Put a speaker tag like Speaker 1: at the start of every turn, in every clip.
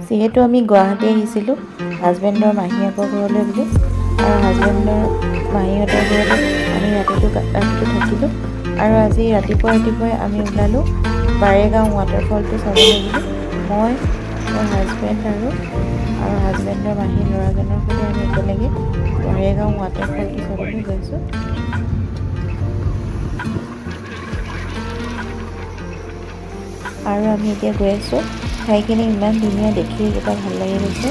Speaker 1: যিহেতু আমি গুৱাহাটী আহিছিলোঁ হাজবেণ্ডৰ মাহীয়েকৰ ঘৰলৈ বুলি আৰু হাজবেণ্ডৰ মাহীহঁতৰ ঘৰতে আমি ৰাতিটো থাকিলোঁ। আৰু আজি ৰাতিপুৱা ৰাতিপুৱাই আমি ওলালোঁ বাৰেগাঁও ৱাটাৰফলটো চাবলৈ বুলি। মই, মোৰ হাজবেণ্ড আৰু আৰু হাজবেণ্ডৰ মাহীৰ ল'ৰাজনৰ সৈতে আমি একেলগে বাৰেগাঁও ৱাটাৰফলটো চাবলৈ গৈছোঁ। আৰু আমি এতিয়া গৈ আছোঁ। ঠাইখিনি ইমান ধুনীয়া, দেখিয়ে কিবা ভাল লাগি গৈছে,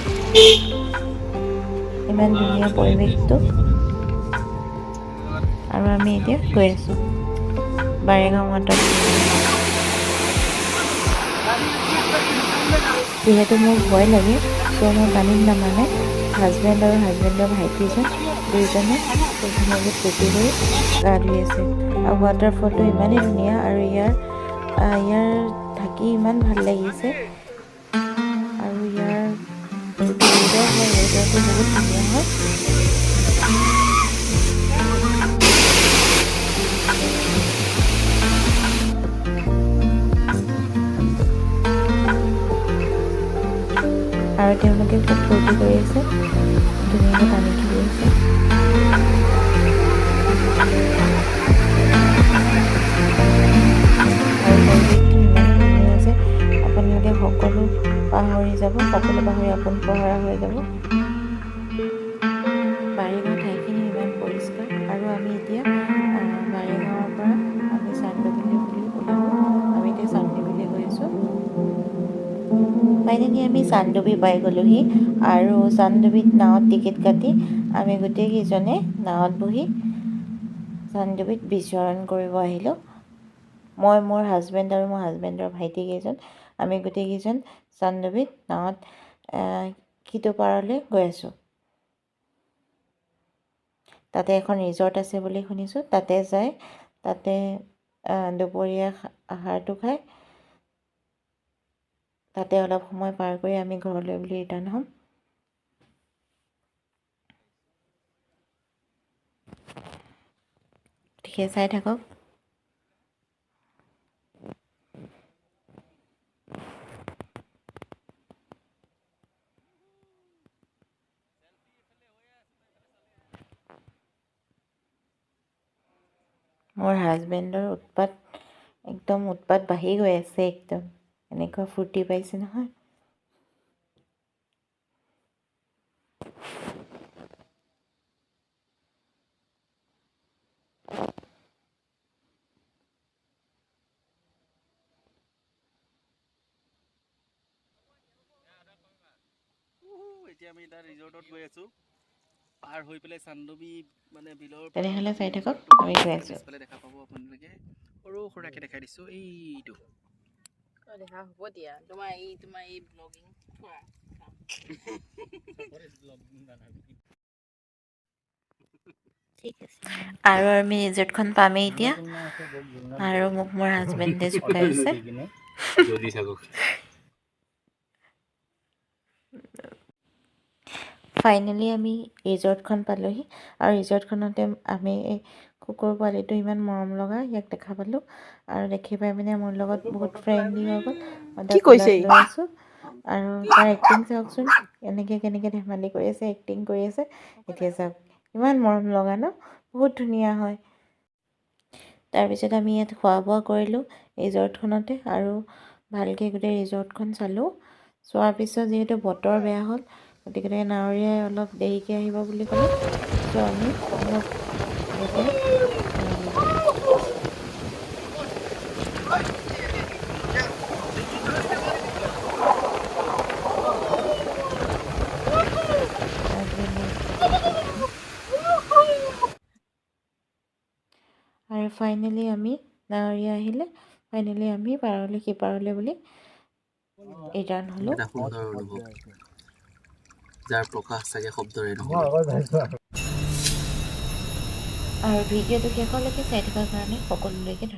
Speaker 1: ইমান ধুনীয়া পৰিৱেশটো। আৰু আমি এতিয়া গৈ আছোঁ বাৰেগাঁও ৱাটাৰ। যিহেতু মোৰ ভয় লাগে, চ' মই পানীত নমা নাই। হাজবেণ্ড আৰু হাজবেণ্ডৰ ভাইটিজন দুয়োজনে খুব ধুনীয়াকৈ ফূৰ্তি কৰি গা ধুই আছে। আৰু ৱাটাৰফলটো ইমানেই ধুনীয়া আৰু ইয়াৰ থাকি ইমান ভাল লাগিছে। আৰু ইয়াৰ যিটো ৱেডাৰ হয়, ৱেডাৰটো বহুত ধুনীয়া হয়। আৰু তেওঁলোকে খুব ফূৰ্তি কৰি আছে, ধুনীয়াকৈ পানী খেলি আছে। আৰু পৰিৱেশটো ইমানেই ধুনীয়া যে আপোনালোকে সকলো পাহৰি যাব, সকলো পাহৰি আপোন পাহৰা হৈ যাব। বাৰেগাঁও ঠাইখিনি ইমান পৰিষ্কাৰ। আৰু আমি এতিয়া বাৰেগাঁৱৰ পৰা আমি চান্দডুবিলৈ বুলি ওলালোঁ। আমি এতিয়া চান্দডুবিলৈ গৈ আছোঁ। ফাইনেলি আমি চান্দডুবি পাই গ'লোহি। আৰু চান্দডুবিত নাৱত টিকেট কাটি আমি গোটেইকেইজনে নাৱত বহি চান্দডুবিত বিচৰণ কৰিব আহিলোঁ। মই, মোৰ হাজবেণ্ড আৰু মোৰ হাজবেণ্ডৰ ভাইটিকেইজন, আমি গোটেইকেইজন চান্দডুবিত নাৱত সিটো পাৰলৈ গৈ আছোঁ। তাতে এখন ৰিজৰ্ট আছে বুলি শুনিছোঁ। তাতে যাই তাতে দুপৰীয়া আহাৰটো খাই তাতে অলপ সময় পাৰ কৰি আমি ঘৰলৈ বুলি ৰিটাৰ্ণ হ'ম। গতিকে চাই থাকক। মোৰ হাজবেণ্ডৰ উৎপাত, একদম উৎপাত বাঢ়ি গৈ আছে। একদম এনেকুৱা ফূৰ্তি পাইছে নহয়।
Speaker 2: এতিয়া আমি এটা ৰিজৰ্টত গৈ আছোঁ, পাৰ হৈ পেলাই চান্দুবি মানে বিলৰ।
Speaker 1: তেনেহ'লে চাই থাকক, আমি গৈ আছোঁ।
Speaker 2: পিছফালে দেখা পাব আপোনালোকে, সৰু সুৰাকৈ দেখাই দিছোঁ এইটো।
Speaker 3: দেখা হ'ব দিয়া, তোমাৰ এই ব্লগিং কৰা।
Speaker 1: ঠিক আছে। আৰু আমি ৰিজৰ্টখন পামেই এতিয়া। আৰু মোক মোৰ হাজবেণ্ডে জোকাই আছে।
Speaker 2: যদি থাকক।
Speaker 1: ফাইনেলি আমি ৰিজৰ্টখন পালোহি। আৰু ৰিজৰ্টখনতে আমি এই কুকুৰ পোৱালিটো ইমান মৰম লগা, ইয়াক দেখা পালোঁ। আৰু দেখি পাই পিনে মোৰ লগত বহুত ফ্ৰেণ্ডলি হৈ গ'ল। মই তাক
Speaker 3: কি কৈছে
Speaker 1: কোলাত
Speaker 3: ই?
Speaker 1: লৈ আছোঁ। আৰু তাৰ এক্টিং চাওকচোন, কেনেকৈ কেনেকৈ ধেমালি কৰি আছে, এক্টিং কৰি আছে। এতিয়া চাওক, ইমান মৰম লগা ন, বহুত ধুনীয়া হয়। তাৰপিছত আমি ইয়াত খোৱা বোৱা কৰিলোঁ ৰিজৰ্টখনতে আৰু ভালকৈ গোটেই ৰিজৰ্টখন চালোঁ। চোৱাৰ পিছত যিহেতু বতৰ বেয়া হ'ল, গতিকে নাৱৰীয়াই অলপ দেৰিকৈ আহিব বুলি ক'লে। চ' আমি অলপ ইয়াতে হাজবেণ্ডে আৰু ফাইনেলি আমি নাৱৰীয়া আহিলে, ফাইনেলি আমি পাৰলৈ সিপাৰলৈ বুলি ৰিটাৰ্ণ হ'লোঁ।
Speaker 2: এটা সুন্দৰ অনুভৱ, যাৰ প্ৰকাশ চাগে শব্দৰে নহ'ব।
Speaker 1: আৰু ভিডিঅ'টো শেষলৈকে চাই থকাৰ কাৰণে সকলোলৈকে ধন্যবাদ।